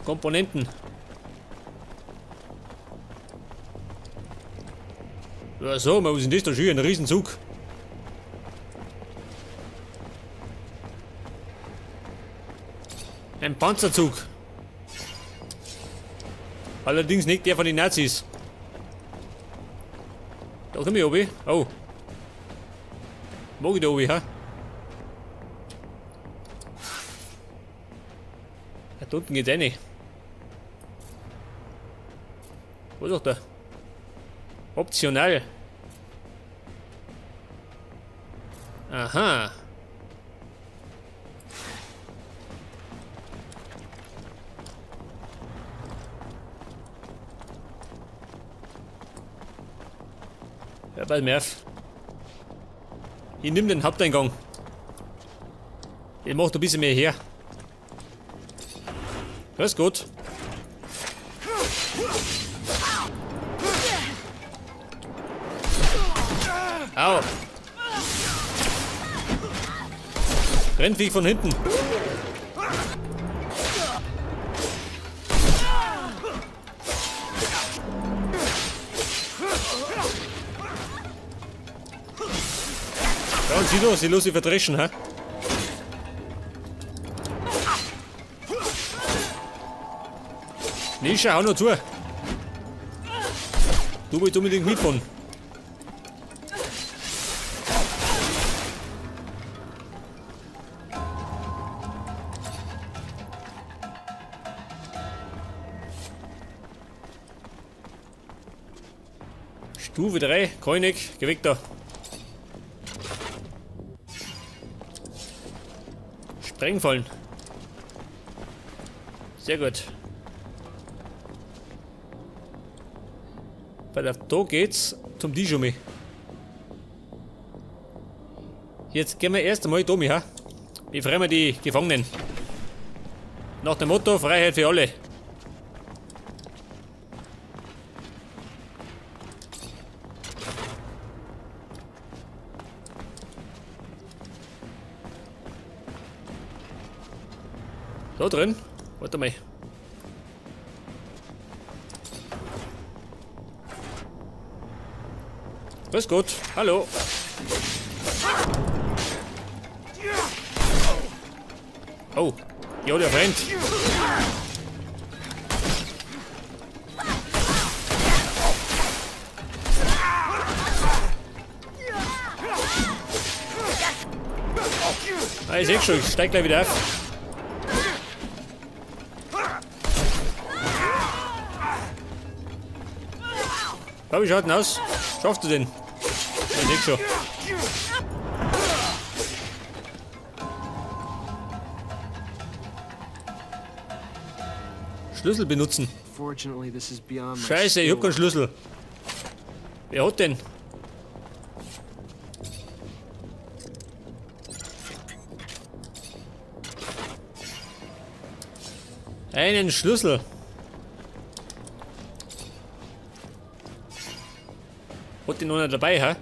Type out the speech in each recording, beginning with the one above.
Komponenten. Ja, so, was ist denn das da schön? Ein Riesenzug. Ein Panzerzug. Allerdings nicht der von den Nazis. Da komm ich oben. Oh. Mag ich da oben, ha? Ja, da unten geht's rein. Was ist da? Optional. Aha. Ja, pass mir auf. Ich nimm den Haupteingang. Ich mach da ein bisschen mehr her. Das ist gut. Au! Rennvieh von hinten. Ja, und sieh los, sie los, sie verdreschen, hä? Nisha, hau noch zu! Du willst unbedingt mitfahren. Stufe 3, König, geh weg da. Sprengfallen. Sehr gut. Weil da geht's zum Dijumi. Jetzt gehen wir erst einmal da mit, ha? Befreien wir die Gefangenen. Nach dem Motto Freiheit für alle. Da drin? Warte mal. Grüß Gott. Hallo. Oh. Ja, der brennt. Ah, ich seh schon, ich steig gleich wieder auf. Wie schaut denn aus? Schaffst du den? Ich seh schon. Schlüssel benutzen. Scheiße, ich hab keinen Schlüssel. Wer hat denn? Einen Schlüssel. Hat den noch nicht dabei, hä?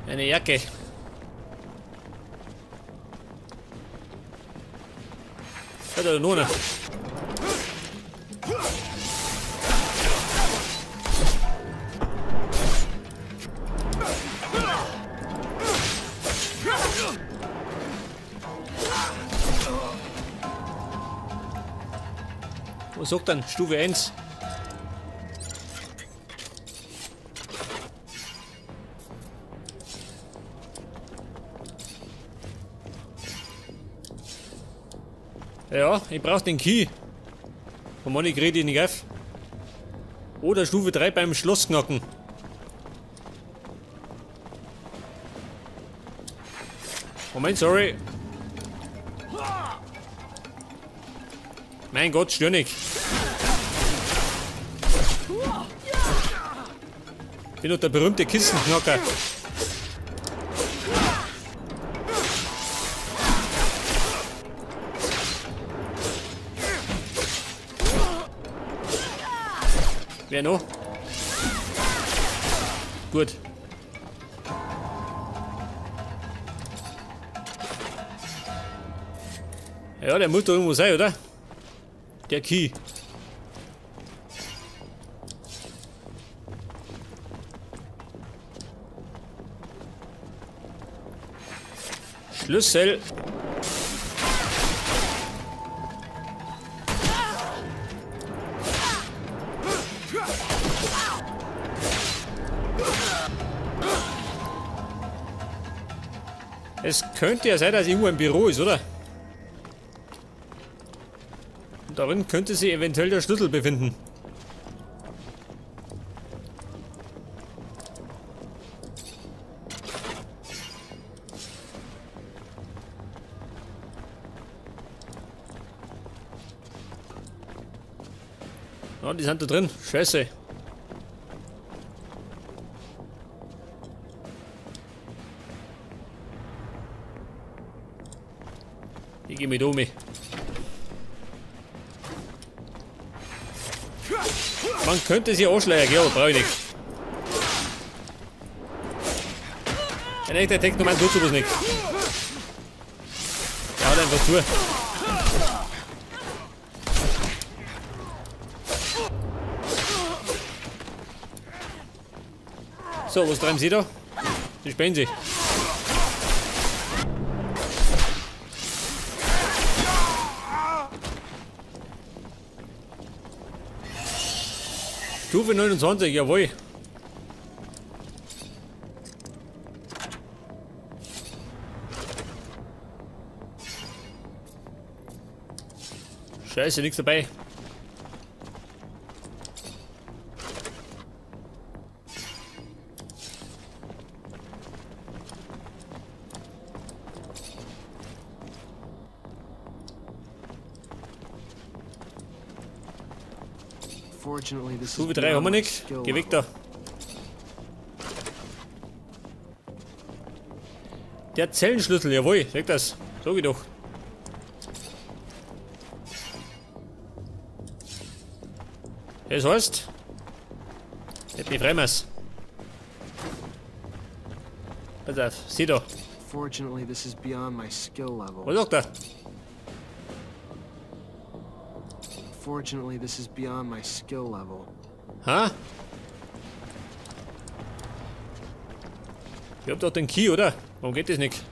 Eine Jacke. Hat er noch eine? Was sagt dann? Stufe 1. Ja, ich brauche den Key. Von Money kriege ich nicht auf. Oder Stufe 3 beim Schlossknacken. Moment, sorry. Mein Gott, stör nicht. Bin doch der berühmte Kistenknacker. Wer noch? Gut. Ja, der muss doch irgendwo sein, oder? Der Key. Schlüssel. Es könnte ja sein, dass irgendwo ein Büro ist, oder? Und darin könnte sich eventuell der Schlüssel befinden. Oh, die sind da drin. Scheiße. Ich geh mit um. Man könnte sie anschleiern, gell, aber brauche ich nicht. Ein echter Technoman tut sowas nicht. Der haut einfach zu. So, was treiben Sie da? Die spähen Sie. Stufe 29, jawohl. Scheiße, nichts dabei. Stufe 3 haben wir nicht. Geh weg da. Der Zellenschlüssel, jawohl, sag das. Sag ich doch. Das heißt, ich befreien wir's. Pass auf, sieh da. Was sagt er? Fortunately, this is beyond my skill level. Ha? Ich hab doch den Key, oder? Warum geht das nicht?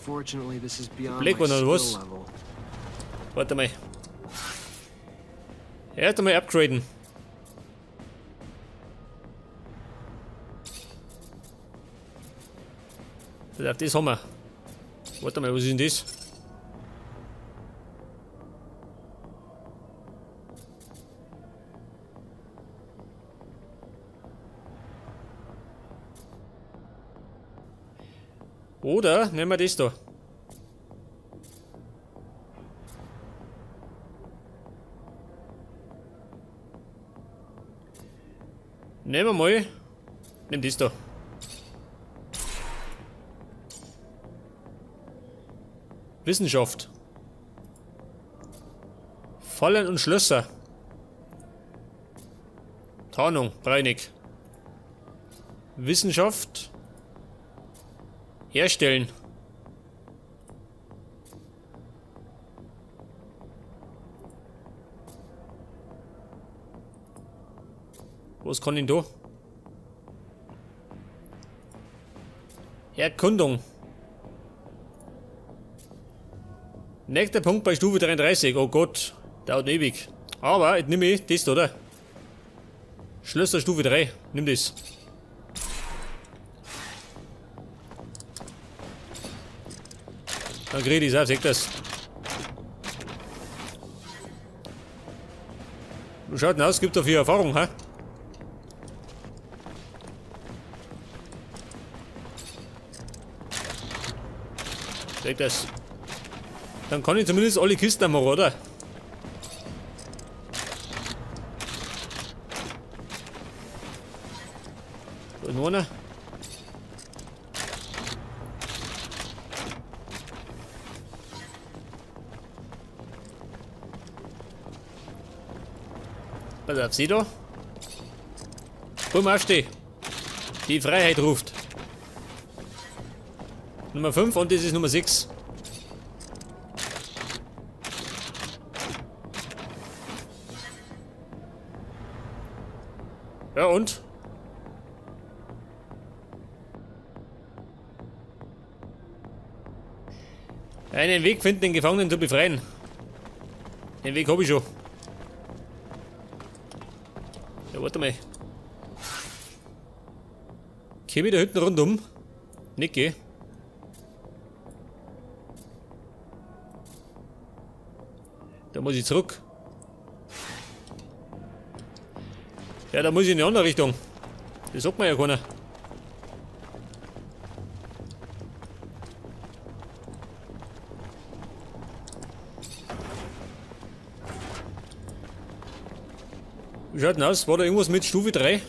Fortunately, this is beyond Blick my oder was? skill level. Warte mal. Erst einmal upgraden. Pass auf, das haben wir. Warte mal, was ist denn das? Oder nehmen wir das da. Nehmen wir mal. Nimm das da. Wissenschaft. Fallen und Schlösser. Tarnung, breinig. Wissenschaft. Herstellen. Was kann ich da? Erkundung. Nächster Punkt bei Stufe 33. Oh Gott, dauert ewig. Aber ich nehme das, oder? Schlösser Stufe 3. Nimm das. Dann krieg ich das auf, seht das. Wie schaut denn aus? Gibt da viel Erfahrung, hä? Seht das. Dann kann ich zumindest alle Kisten machen, oder? Da ist noch einer. Pass auf, sieh da. Komm, aufsteh. Die Freiheit ruft. Nummer 5 und das ist Nummer 6. Ja und? Einen Weg finden, den Gefangenen zu befreien. Den Weg habe ich schon. Ja, warte mal. Geh wieder hinten rundum. Nicht geh. Da muss ich zurück. Ja, da muss ich in die andere Richtung. Das sagt mir ja keiner. Wie schaut denn aus? War da irgendwas mit Stufe 3?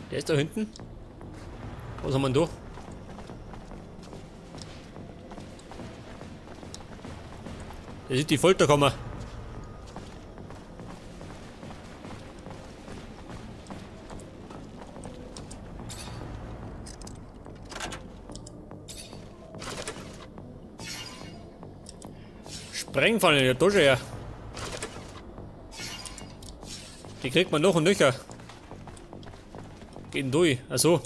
Der ist da hinten. Was haben wir denn da? Das ist die Folterkammer. Sprengfallen, ja, da schon her. Die kriegt man noch und nöcher. Geht denn durch? Achso.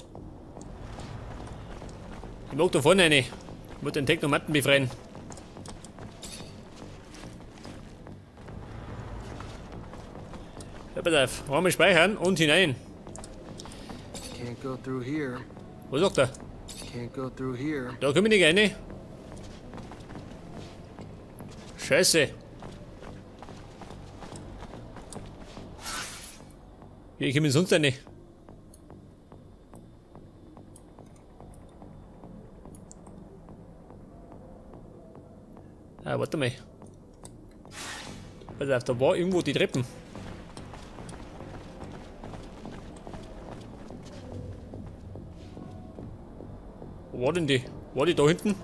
Ich mag da vorne eine. Ich muss den Technomanten befreien. Ja, pass auf. Einmal speichern und hinein. Can't go through here. Was sagt er? Can't go through here. Da komme ich nicht rein. Scheiße. Wie komme ich sonst rein? Ah, warte mal. Pass auf, da war irgendwo die Treppen. Wo war denn die? War die da hinten?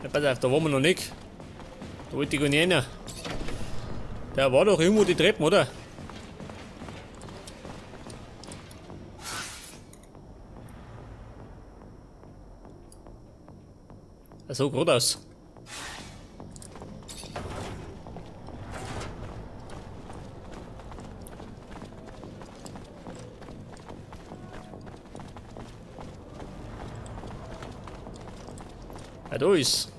Ja, pass auf, da waren wir noch nicht. Da wollte ich gar nicht rein. Da war doch irgendwo die Treppen, oder? So, geradeaus. Ja, da ist.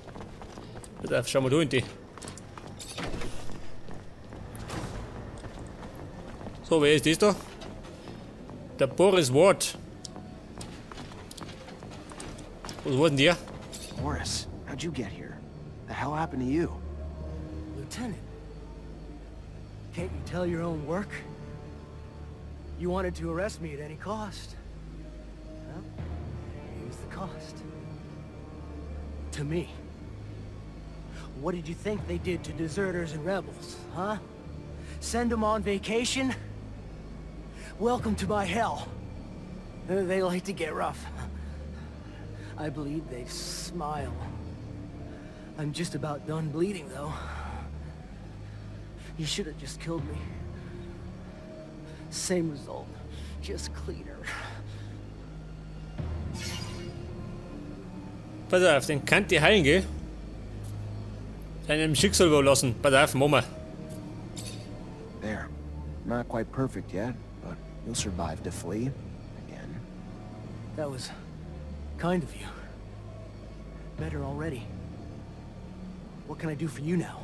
Pass auf, schau mal da in die. So, wer ist das da? Der Boris Ward. Was war denn der? Boris, how'd you get here? The hell happened to you? Lieutenant, can't you tell your own work? You wanted to arrest me at any cost. Well, here's the cost. To me. What did you think they did to deserters and rebels, huh? Send them on vacation? Welcome to my hell. They like to get rough. I bleed, they smile. I'm just about done bleeding, though. You should have just killed me. Same result, just cleaner. Pass auf, den kann die heilen, gell? Seinem Schicksal überlassen. Pass auf, Mama. There. Not quite perfect yet, but you'll survive to flee. Again. That was kind of you. Better already. What can I do for you now?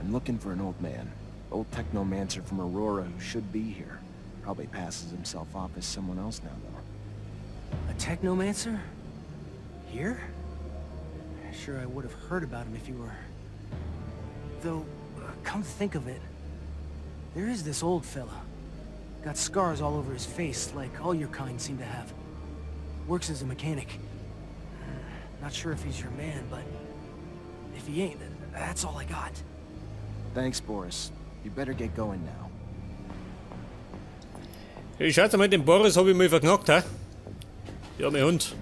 I'm looking for an old man. Old technomancer from Aurora who should be here. Probably passes himself off as someone else now, though. A technomancer? Here? Sure, I would have heard about him if he were. Though, come to think of it, there is this old fella. Got scars all over his face, like all your kind seem to have. Works as a mechanic. Not sure if he's your man, but if he ain't, then that's all I got. Thanks, Boris. You better get going now. Ich schaut mal, den Boris habe ich mal verknackt, hä? Ja, mein Hund.